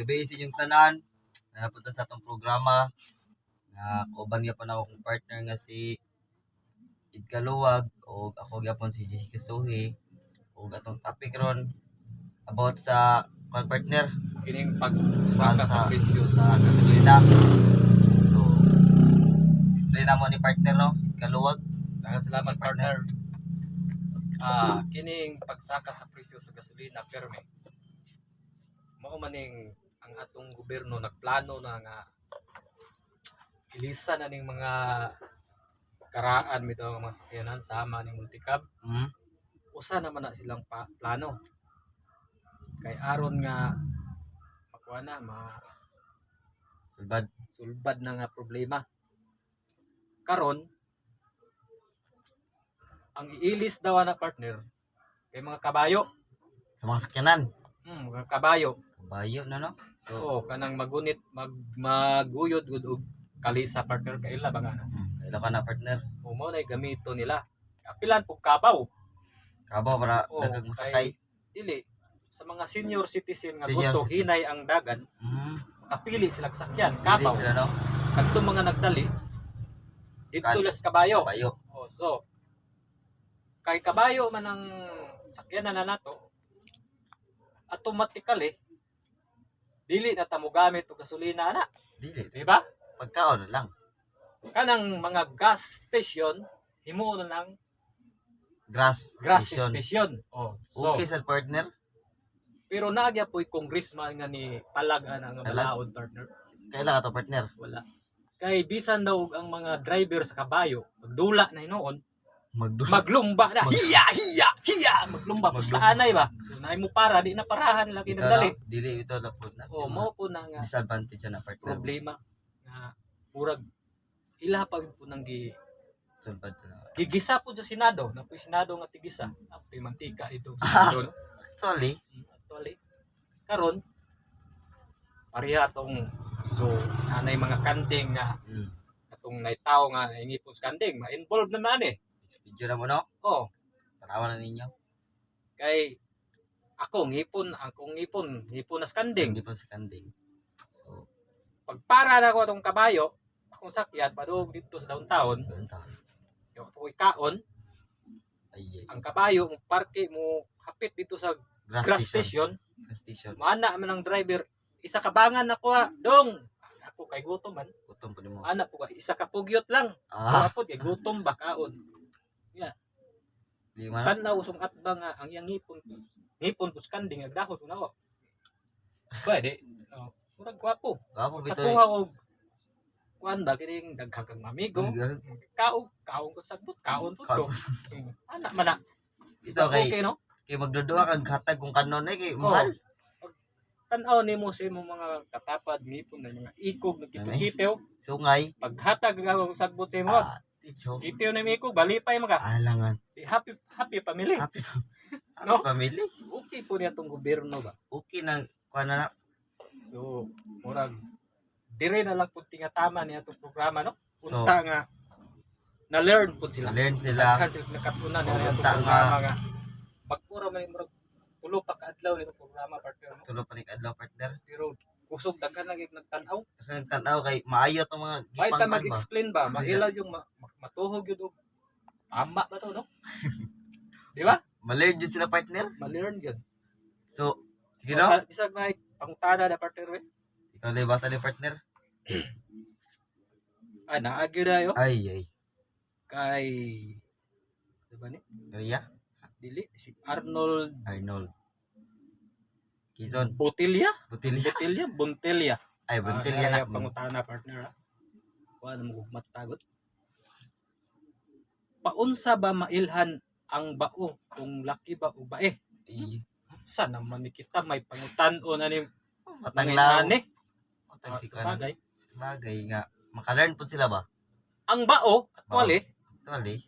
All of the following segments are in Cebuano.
Gabi sa inyong tanan. Napunta sa atong programa. Na kauban gyapon ako kong partner nga si Idkaluwag o ako gyapon si Jessica Suhi. Ug atong topic ron about sa kuan, partner? Kining pagsaka sa presyo sa gasolina. Gasolina. So explain na mo ni partner, no? Idkaluwag. Daghang salamat, partner. Kining pagsaka sa presyo sa gasolina perme. Mao maning ang atong gobyerno nagplano na nga ilisan na ning mga karaan bitaw nga mga sakyanan sama ning multicab. Usa naman na silang plano. Kay aron nga makuha na ma Sulbad. Sulbad na nga problema. Karon, ang iilis daw na, partner, kay mga kabayo. Sa mga sakyanan. Mga kabayo. Kabayo na, no? So, Oo, kanang magunit maguyod gud og kalisa, partner, kaila ba nga na? Kaila ka na, partner. O mao na gamito nila. Apilan pug kabaw. Kabaw para Oo, daghang masakay. Dili sa mga senior citizen nga Senior gusto citizen. hinay ang dagan, makapili sila sakyan, Dili kabaw. sila, no? Kadtong mga nagdali didto las kabayo. Kabayo. Oh, so kay kabayo man ang sakyanan na nato, automatically dili na ta mogamit og gasolina ana, Dili. di ba? Pagkaon na lang. Kanang mga gas station himuon na lang Grass. gas station. station. Oh, so Okay sa partner. Pero nagya po'y congressman nga ni palag ana nga Palag? balaod, partner. Kailan ka to, partner? Wala. Kay bisan daw ang mga driver sa kabayo, magdula na hinuon, Magdula. Maglumba na. Hiya, hiya, hiya, maglumba. Maglumba. Basta anay ba? Kung mo para di na parahan lagi Ito, nagdali. no? Dili ito na po na. O mao po na nga Disadvantage na, partner. Problema nga murag ila pa po nang gi Sulbad na. gigisa po sa Senado, na po Senado nga tigisa. Apoy mantika ito. Senado, no? Actually, Actually, karon pareha tong so anay mga kanding nga atong naitaw nga naingipon sa kanding, ma-involve na man eh. Next video na mo, no? Oh, Tanawan na ninyo. Kay ako ngipon, akong ngipon, ngipon na sa kanding. Hindi pa sa kanding. So, Pagpara na ako atong kabayo, akong sakyan padung dito sa downtown, doon ta. yung ako kaon, Ay, ay. ang kabayo mo parke mo hapit dito sa Grass, grass station. station, Grass station. maana man ang driver, isa ka bangan ako ah, dong. Ako kay gutom man, Gutom pa nimo. ana po ka, isa ka pugyot lang. Ah, Ako kay gutom ba kaon. lima na. Tan-aw usong atbang nga ang iyang ngipon ngipon pud sa kanding nagdahot ko nako. Pwede. Oh, murag gwapo. Gwapo bitaw. Takuha og kuan ba kining daghan kang amigo. Kaon, kaon ko sagbot, kaon pud ko. Ana man na. Ito kay Okay, no? Kay magdudua kag hatag kung kanon eh kay mahal. Tan-aw nimo sa imong mga katapad ngipon na mga ikog nagkipikitew. Sungay. Paghatag ang sagbot sa imo, Ah, ticho. kitiw na imong ikog, balipay man ka. Alangan. Di happy happy family. Happy, No? happy family. Okay po niya tong gobyerno ba. Okay na kuan na na. So, murag dire na lang pud tingatama niya itong programa, no? So, Unta nga na-learn pud sila. Learn sila. Daghan sila nakatunan nila itong Unta nga. programa nga. Pagpura man murag tulo pa kaadlaw nito programa, partner, no? Tulo pa ni adlaw, partner. Pero kusog daghan lang yung nagtan-aw. Kag tan-aw kay maayo tong mga May ta gipangkan ba. mag-explain ba, mahilaw yung matuhog yun og tama ba to, no? Di ba? Ma-learn jud sila, partner. Ma-learn yun. So, sige, no? Bisag may pangutana na, partner, eh. Ikaw na basa ni partner. Ay, naagi na yo. Ay ay. Kay di ba ni? Kaya Dili si Arnold Arnold. Quezon. Botilya? Butilya. Botilya, Bontilya. Ay, Buntilya Ah, na. na. Pangutana, partner, ha. Kuha na mo matagot. Paunsa ba mailhan ang bao kung laki ba o bae? Ay, Sa naman ni kita may pangutan-on ani matang law. ani. Matang Ah, si sa kuan. bagay. Bagay nga maka-learn pud sila ba? Ang bao, actually, Actually,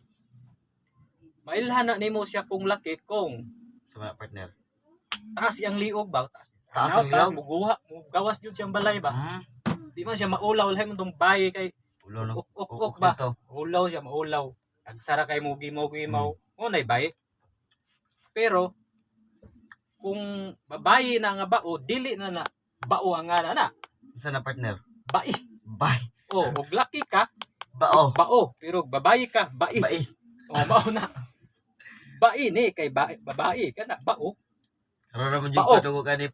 mailhan na nimo siya kung laki kung sa mga partner. Taas iyang liog ba? Taas, Taas ang taas, liog? muguha, mugawas jud siyang balay ba? Di man siya maulaw lahi mo tong bayi kay Ulo, no. ok ok ok Ukok ba? dito. Ulaw siya, maulaw. Tagsara kay mugi mugi mau. Mo nay bayi. Pero kung babayi na nga bao, dili na na Bao ang ngana na. Unsa na, partner? Bai. Bye. Oh, og laki ka, Bao. Bao, pero babae ka, bai. Bai. Oh, bao na. Bai ni kay bae, babae kana bao. Karon ra man jud Bao. ko dugo kani.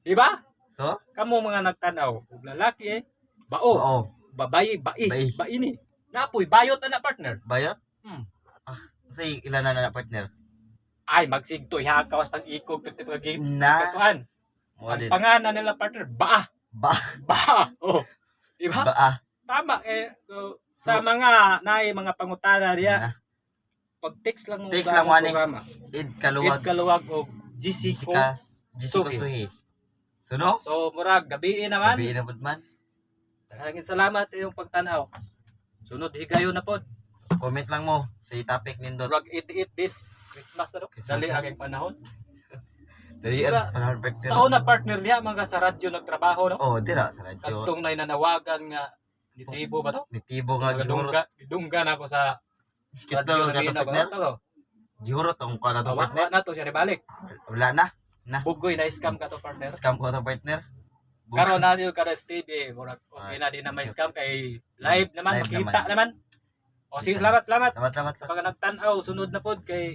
Di ba? So, Kamo mga nagtanaw, og lalaki eh, bao, bao. Babae, bai, Bai. Bai ni. Napoy bayot na na, partner. Bayot? Ah, unsay ilan na na, partner? Ay, magsigto hakawas tang ikog pati pag Na. katuan. Mo Ang din. pangalan nila, partner, baa. Ba. Baa. Oh. Di ba? Baa. Tama eh. So, sa mga naay mga pangutana diya, Na. pag-text lang mo Text sa lang mo, among ani. programa. Id Kaluwag. Ed Kaluwag o GC ko. Jessica Jessica Suhi. Suhi. So no? So murag gabi naman. Gabi na pud man. Daghang salamat sa iyong pagtanaw. Sunod higayon na pod. Comment lang mo sa topic nindot. Murag 88 this Christmas na, no? Christmas Dali na. ang panahon. Dali Diba? ang panahon, partner. Sa una, partner, diha mga sa radyo nagtrabaho, no? Oh, dira sa radyo. Kadtong nay nanawagan nga nitibo ba to? Nitibo nga gihurot. Dungga, dungga na ako sa Kitol radyo ka to, na partner. ba? Gihurot ang kuha na to, Wa partner. na to siya nibalik. Wala na. Bugoy na scam ka to, partner. Scam ko to, partner. Karon na diyo kada TV, murag okay na, di na may scam kay live naman, Live makita naman. O sige, salamat, salamat. Salamat, salamat. Sa pag nagtan-aw, sunod na pod kay